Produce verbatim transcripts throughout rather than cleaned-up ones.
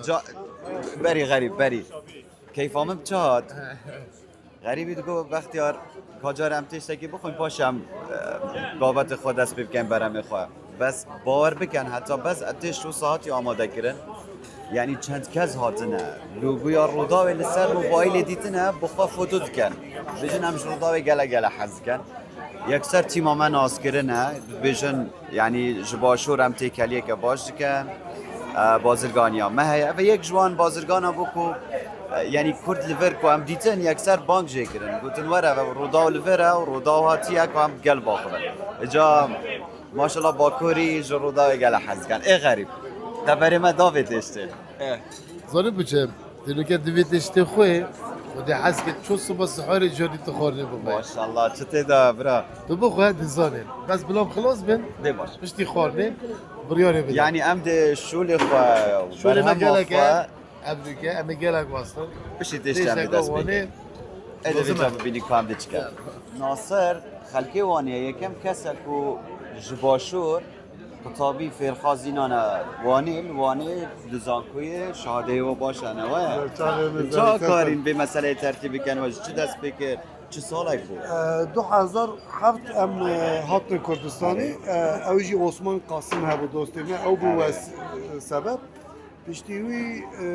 Ca, berî xerîb, berî. Keyfa min bi çi hat? Xerîbî digot, Bextiyar, ka carê em tiştekî bixwin, paşê em, e, gavetê xwe dest pê bikin beremê xwe. Bes bawer bikin, heta bes tişt û saetî amade kirin. Yanî çend kes hatine. Logoya Rûdawê li ser mobaylê dîtine, bi xwe foto dikin. Dibêjin em ji Rûdawê gelek gelek hez dikin. Yekser tîma me nas kirine, dibêjin, yanî ji Başûr em têkeliyeke baş dikin. E, bazirganiya me heye. Ev yek ji wan bazirgana bû ku, e, yanî Kurd li vir ku em dîtin, yekser bang jê kirin. Gotin, were, ev Rûdaw li vir e û Rûdaw hatiye ku em gel baxivin. Îca maşallah Bakurî ji Rûdawê gelek hez dikin. Ê xerîb. Te berê me davê tê tiştê. Eh. Zanî biçe, tênûke divê tê tiştê xwe, û dê hez ke ço siba sihorê carî tu xwarinê bixwe. Maşallah, çi tê de bira? Tu bixwe, dizanê. Bes bilam xilas bin, Dê baş. Piştî xwarinê, biryarê bide. Yanî em dê şûlê xwe, Şûlê me berhema gelek xwe e, em dike, em ê gelek wastin. Piştî tê tiştê em dê dest pê wanê, kin. Ê dê lazim vîca e. Bibînî ku em dê çi kin. Nasir, xelkê Wanê yekem kes e ku ji Başûr Qutabî fêrxazînane Wanê, li Wanê di zankuyê şahadeyê we baş e, ne we? Çawa karîn bê meseleyê tertîb bikin, we ji çi dest pê kir, çi salek bû? E, du hezar heft em, e, hatin Kurdistanê. E, ew jî Osman Qasim hebû dostê me, ew bû wes-, sebeb. Piştî wî, e,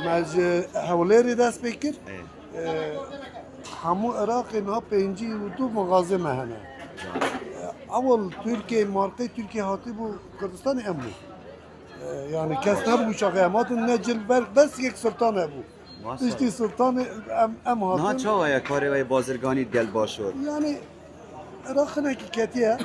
me ji Hewlêrê dest pê kir. Ê. E, hemû Iraqê niha pêncî û du mexazê me hene. E, ewil Tirkiye, markê Tirkiye hatî bû Kurdistanê em bû. E, yani kes nebû çaxê em hatin, ne cil berk, bes yek sultan hebû. Maşallah. Piştî sultanê em, em hatin. Niha çawa ye karê we yê bazirganî gel Başûr? Yani Iraq hinekî ketiye.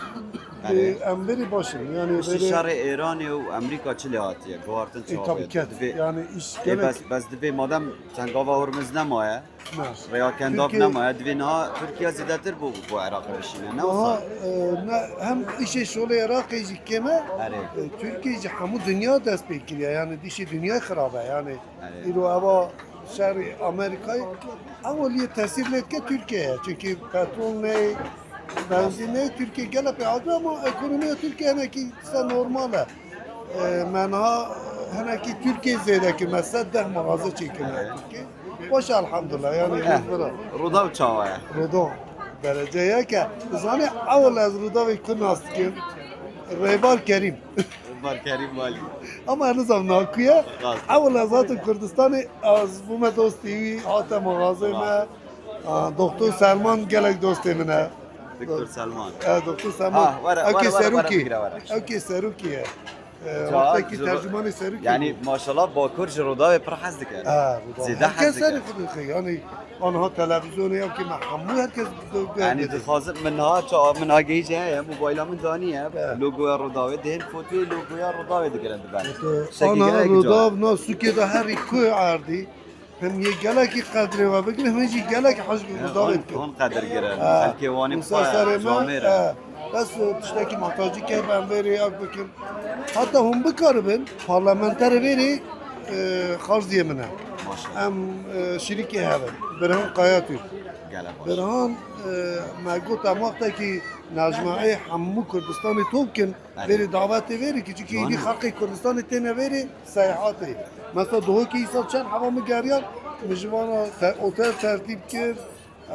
Erê. Em verî baş in. Yani Piştî verî şerê Êranê û Amerîka çi lê hatiye? Guhartin E, çawa tabii ye? Ket. Divê, Yani iş e, gelek bes, bes divê madem Tengava Hormuz nemaye, Ne. Rêya Kendav Tirkiye nemaye, divê niha Tirkiye zêdetir bo, bo Iraqê bişîne, ne Niha, wisa? E, ne, hem işê şolê Iraqê jî kêm e, Erê. E, Tirkiye jî hemû dinya dest pê kiriye. Yani dişê dinya xirab e. Yani Erê. Îro eva şerê Amerîkayê, ew lê tesîr lê dike Tirkiyeyê. Çünkü petrol ney, benzîn ney, Tirkiye gelek pê aciz ama ekonomiya Tirkiye hinekî dîsa normal e. E, me niha hinekî Tirkiye zêde kir, me sed deh mağaze çêkirine Tirkiye. Baş e, elhamdulillah, yani Eh, vira. Rûdaw çawa ye? Rûdaw derece yek e. Zanî ewil ez Rûdawê ku nas dikim? Rêbar Kerîm. Rêbar Kerîm Valî. Ama ez nizam nakuye. Rast. Ewil ez hatim Kurdistanê, ez bûme dostê wî, hate mağazê me. A, Doktor Selman gelek dostê min e. Doktor Selman. E, Doktor Selman. Ha, were, Ew were, kê were, were, serokî. Bigire, were. Ew kê serokî ye. E, Ca, wextekî zor-, tercümanê serokî yani bû. Maşallah Bakur ji Rûdawê pir hez dike. Ha, Rûdaw. Zêde Herkes hez dike. Serê xwe dixê. Yani anha televizyonê ya ki me hemû herkes gö-, Yani gördü. Dixwazim min ha ça-, min agahî jî heye, mobayla min daniye, Evet. Logoya Rûdawê, dihên fotoyê logoya Rûdawê digirin diben. Foto-, Şekî ana gelek Rûdaw, na sûkê de herî ku erdî. Hem yê gelekî qedrê we bigire, hem jî gelek hej bi Rûdawê hon, dikin. Hon qedir girin. Ha. Xelkê Wanê Wisa xwe serê me, camêr in. Ha. Bes, e, tiştekî muhtacî keyf em vê rê yak bikin. Heta hûn bikaribin, parlamenterê vê rê, e, xarziyê min e. Maşallah. Em, e, şirîkê hev in. Birhan Kayatürk. Gele baş. Birhan, e, me got em wextekî necmeyê hemû Kurdistanê top kin, Erê. Vêrê davetê vêrê ki, çünkü Ciwanê. Êdî xelkê Kurdistanê têne vêrê seyahatê. Mesela Duhokê îsal çend heva min geriyan, min ji vana te-, otel tertîb kir,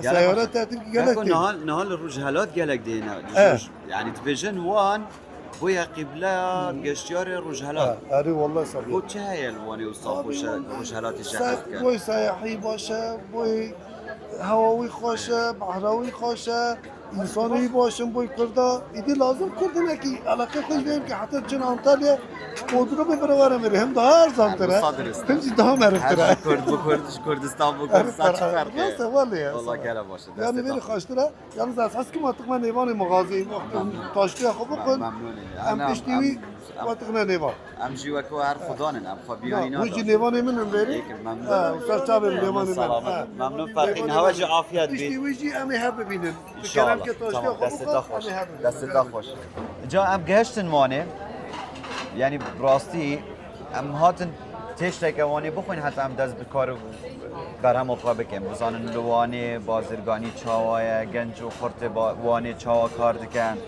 Gelek seyare baş. Tertîb kir, gelek Kako tê. Niha, niha li Rojhelat gelek dêne. Eh. Roj-, yani dibêjin Wan bûye qîbleya Hmm. Geştiyarê Rojhelat. Ha, erê, wallahi sabî. Bo çi heye li Wanê wisa Abi, xweş e, Wan, Rojhelatê se-, şehet ke? Boy seyahî baş e, boy hewa wî xweş e, behra wî xweş e. Însanê wî baş in, boy Kurda. Îdî lazim Kurd hinekî eleqe xwe ji vê bike. Heta çin Antalya, Bodrumê bira were mêrê. Hem daha erzantir e. Hem wisa dirist e. Hem jî daha merivtir e. Her ji Kurd bi Kurd, ji Kurdistan bi Kurdistan çi ferq e? Rast e, wele ye. Wala gele baş e. Yani Destê veri te xweş. Xweştir e. Yalnız ez hez kim atık me nêvanê mağazeyê. Memnun. Taştiya xwe bixwin. Memnun e. Em Ana, piştî em, wî em, atık ne nêvan. Em jî weke her xudan in. Em xwe biyanî nadin. Wî jî nêvanê min in verî. Peki, memnun. Ha, ser çavên nêvanê min. Selamet. Ha. Memnun Feqîn. Hewa jî afiyet bî. Piştî wî jî em ê hev bibînin. Kerem ke taştiya xwe bixwe, em ê hev bibînin. Destê te xweş. Ca em gehiştin Wanê. Yani rastî em hatin tişteke Wanê bixwin heta em dest bi kar û berhema xwe bikin. Bizanin li Wanê bazirganî çawa ye, genc û xurtê ba-, Wanê çawa kar dikin.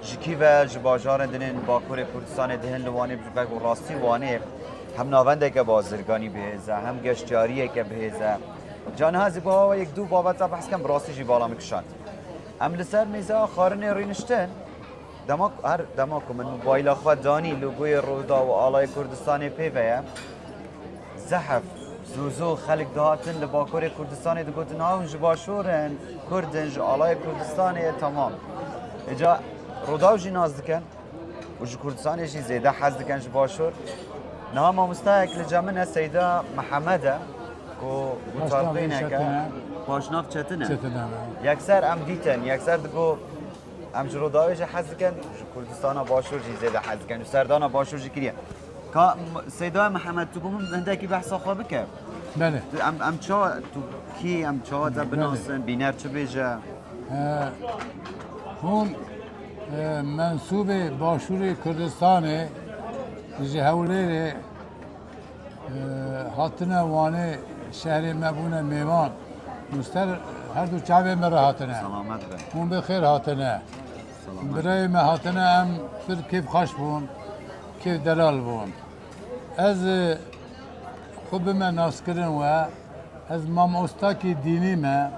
Ji kî ve ji bajarên din ên Bakurê Kurdistanê dihin li Wanê bi rastî Wanê Hem navendeke bazirganî bihêz e, hem geştyariyeke bihêz e. Ca niha ez ê bi hewa yek du babeta behs kem, bi rastî jî bala min kişand. Em li ser mêzeya xwarinê rûniştin, dema, her dema ku min mobayla xwe danî, logoyê Rûdaw û Alaya Kurdistanê pê ve ye, zehf, zû zû xelk dihatin li Bakurê Kurdistanê digotin, "Ha, hûn ji Başûr in, Kurd in, ji Alaya Kurdistanê ye, temam." Îca Rûdaw jî nas dikin. Û ji Kurdistanê jî zêde hez dikin ji Başûr. Niha mamostayek li cem min e, Seyda Mihemed e, ku Paşnavê gutarxwînek e. Çetin e. Paşnav Çetin e. Çetin e. Yekser em dîtin, yekser digo, em ji Rûdawê jî hez dikin, ji Kurdistana Başûr jî zêde hez dikin. Û serdana Başûr jî kiriye. Ka M-, Seyda Mihemed, tu bo min hindekî behsa xwe bike. Belê. Tu, em, em çawa, tu kî, em çawa te Belê. binasin, bîner çi bêje? E, hûn, e, mensûbê Başûrê Kurdistanê ji Hewlêrê, e, hatine Wanê şehrê me bûne mêvan. Nûster her du çavê me re hatine. Selamet be. Hûn bi xêr hatine. Selamet. Birayê me hatine, em pir kêfxweş bûn, kêf delal bûn. Ez, e, xwe bime naskirin we, ez mamostakî dînî me,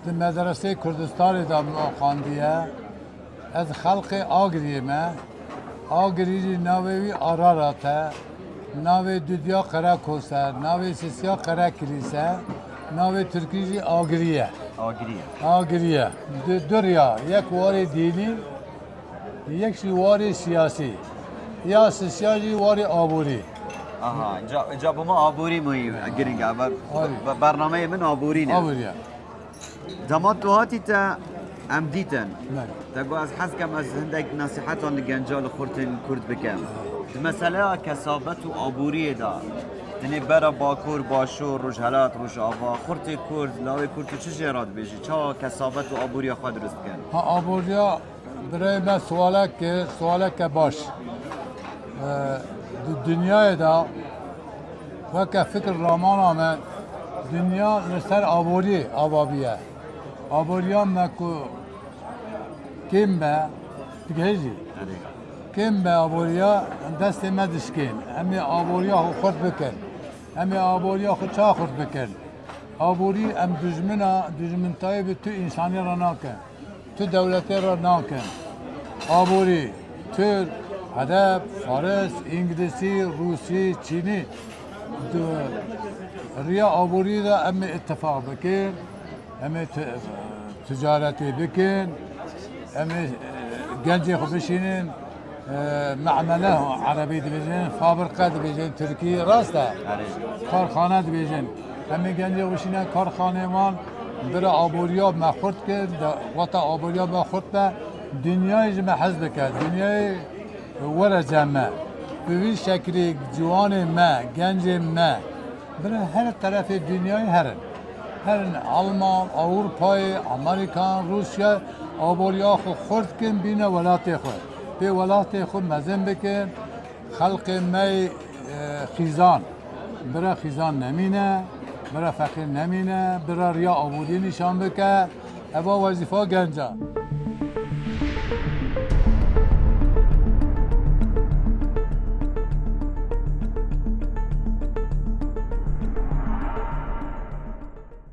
di medreseyê Kurdistanê de min xwendiye. Ez xelqê Agiriyê me. Agirî jî navê wî Ararat e, navê dudiya Qerekos e, navê sisiya Qerekilîs e, navê tirkî jî Agirî ye. Agirî ye. Agirî ye. Du, du riya, yek warê dînî, yek jî warê siyasî. Ya sisiya jî warê aborî. Aha, ca, ca bo me aborî muhîm, giring e. Ber-, Aborî. be-, bernameyê min aborî ne. Aborî ye. Dema tu hatî te em dîtin. Belê. Te got ez hez kem ez hindek nesîhetan li genca li xurtên Kurd bikim. Di meseleya kesabet û aboriyê de, tenê bera Bakur, Başûr, Rojhelat, Rojava, xurtê Kurd, lawê Kurd, tu çi jê re dibêjî? Çawa kesabet û aboriya xwe dirust dikin? Ha, aboriya birayê me siwalek kir, siwaleke baş. E, di dinyayê de weke fikir ramana me, dinya li ser aboriyê ava bûye. Aboriya me ku kêm be, digihêjî. Erê. Kêm be aboriya, destê me dişkên. Em ê aboriya xwe xurt bikin. Em ê aboriya xwe ça xurt bikin. Aborî em dijmina, dijmintayî bi tu însanî re nakin. Tu dewletê re nakin. Aborî, Tirk, Ereb, Faris, Îngilîzî, Rûsî, Çînî. Di riya aborî de em ê îttifaq bikin, em ê ti-, ticaretê bikin, em ê, e, gencê xwe bişînin, e, memele erebî dibêjin, fabrika dibêjin tirkî, rast e? Erê. Karxane dibêjin. Em ê gencê xwe bişîne karxanê wan, bira aboriya me xurt kir, de, wata aboriya me xurt be, dinyayê ji me hez bike, dinyayê were cem me. Bi vî şekilî ciwanê me, gencê me, bira her terefê dinyayê herin. Herin Alman, Ewropayê, Amerîkan, Rûsya, aboriya xwe xurt kin, bîne welatê xwe. Pê welatê xwe mezin bikin, xelkê me, e, xîzan. Bira xîzan nemîne, bira feqîr nemîne, bira riya aboriyê nîşan bike. Eva wezîfa gencan.